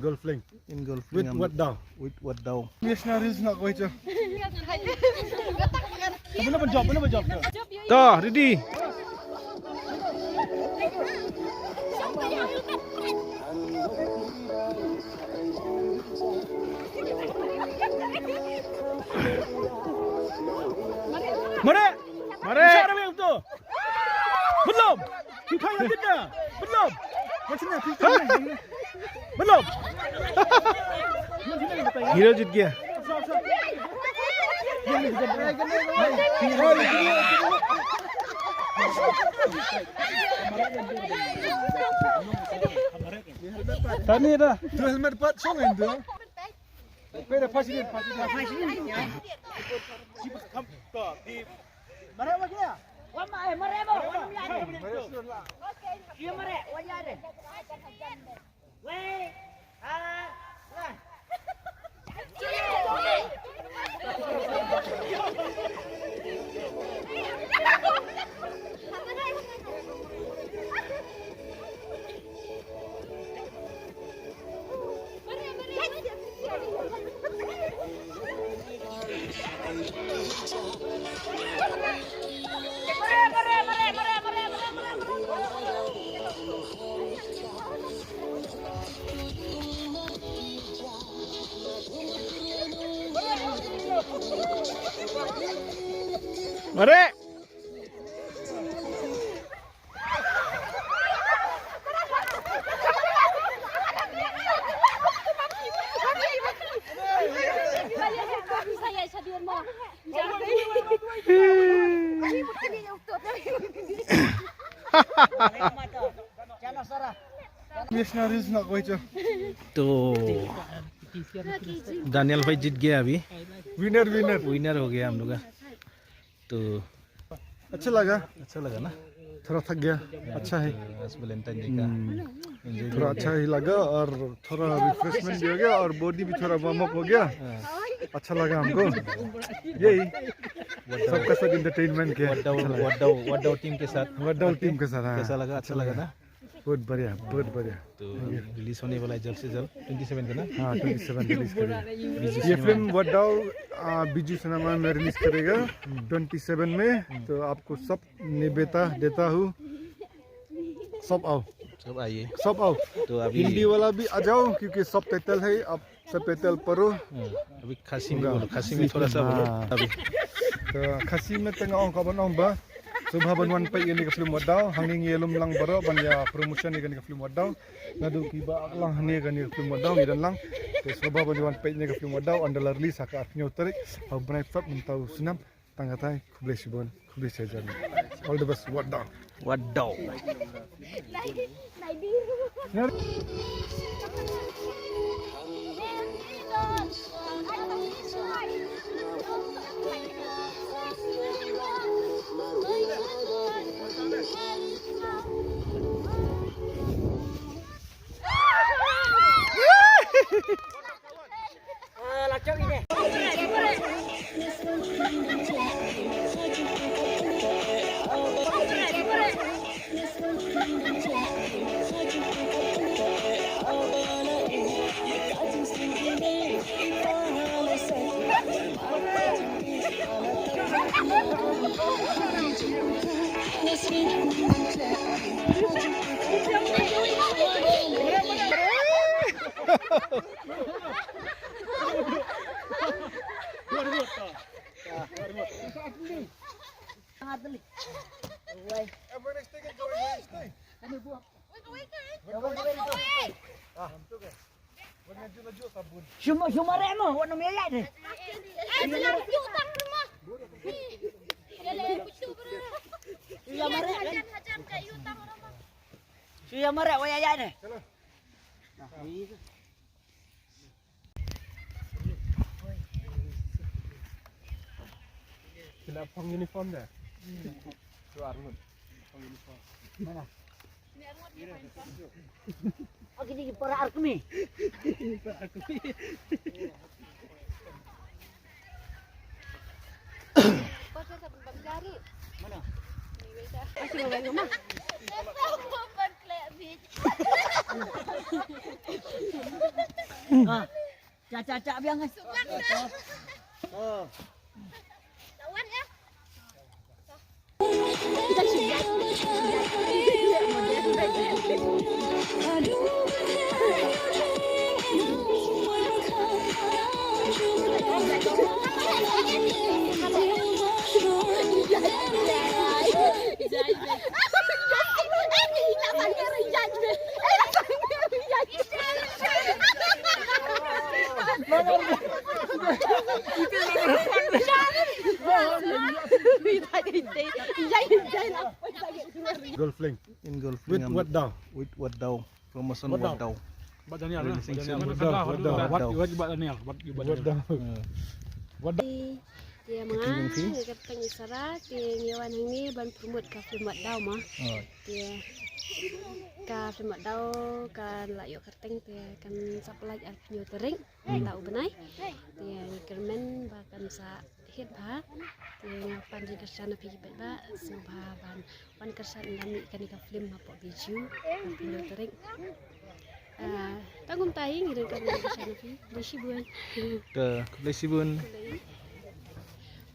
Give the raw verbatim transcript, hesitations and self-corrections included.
Golf Link. In Golf Link with Wat Daw. With Wat Daw. Missionaries na koi cha. Mana ba job, mana ba job. To, ready. Mare, mare. Belum. Kita yang kita. Belum. Maksudnya kita. Belum. Hero jit gaya. Tani dah. Tu helmet pat song itu. Pera pasidin, pasidin. Mare wa kya? Wa ma, eh, mare wa, wa ma ya. Ye mare wa ya de. Wei, ah, wa. Mare. Missionaries na koi cha. तो दानियल भाई जीत गया अभी। Winner, winner. Winner हो गया हम लोग का। तो अच्छा लगा। अच्छा लगा ना? थोड़ा थक गया। अच्छा है। आज वैलेंटाइन डे का। हम्म। Enjoy थोड़ा किया। अच्छा ही लगा और थोड़ा रिफ्रेशमेंट भी हो गया और बॉडी भी थोड़ा वार्म अप हो गया। हाँ। अच्छा लगा हमको। यही। वट दाव। सबका साथ एंटरटेनमेंट किया। वट दाव, अच्छा लगा। वट दाव, वट दाव टीम के साथ। वट दाव टीम के साथ, हाँ। कैसा लगा? अच्छा लगा ना? बहुत बढ़िया, बहुत बढ़िया। तो रिलीज होने वाला है जल्द से जल्द, ट्वेंटी सेवन को ना? हाँ, ट्वेंटी सेवन रिलीज करेगा। बिजू ये सिनेमा। फिल्म वट दाव, आ, बिजू सिनेमा में रिलीज करेगा, हम्म। ट्वेंटी सेवन में। हम्म। तो आपको सब निवेदन देता हूँ, सब आओ। सब आइए। सब आओ। तो अभी हिंदी वाला भी आ जाओ, क्योंकि सब टाइटल है, आप सब टाइटल पढ़ो। हाँ, अभी खासी में होगा। बोलो, खासी में थोड़ा सा बोलो। हाँ। अभी। तो खासी में tang ong ka ban ong ba. Sngewbha ban wan peit ïa kane ka film Wadaw, hangne ngi ïalum lang baroh ban ïa promotion ïa kane ka film Wadaw. Naduh kiba lang hangne kane ka film Wadaw ngi don lang. Te sngewbha ban wan peit ïa kane ka film Wadaw, ynda la release ha ka arphew tarik ha u bnai Feb mynta u snem. Tang katei, khublei shibun, khublei shihajar. All the best, Wadaw. Wadaw. Shuma, shuma re mo, wat nym ïaid de. Shuma re, wat ïaid de. Kena phong uniform dah. Tu arngut. Phong uniform. Mana? Oke, di para arkmi. Para arkmi. Mana? Asyik orang rumah. Ah. Cha cha cha biang ai. Oh. Golf Link. In Golf Link. With Wat Daw. With Wat Daw. Promotion Wat Daw. Wat Daw. Wat Daw. Wat Daw. Wat Daw. Wat Daw. Wat Daw. Wat Daw. Wat Daw. Te ma nga, nga kyrteng Isara, te ngi wan hangne ban promote ka film Wat Daw ma. Te ka film Wat Daw kan la ïoh kyrteng te kan sa pynlait ar phew tarik. Hmm. Mynta u bnai. Te ngi kyrmen ba kan sa hit bha. Te nga pan jingkyrshan na phi ki paidbah, sngewbha ban wan kyrshan ynda mih kane ka film hapoh Bijou. Ar phew tarik. Ah, tang kumta hi ngi donkam jingkyrshan na phi. Khublei shibun. Te khublei shibun. Khublei.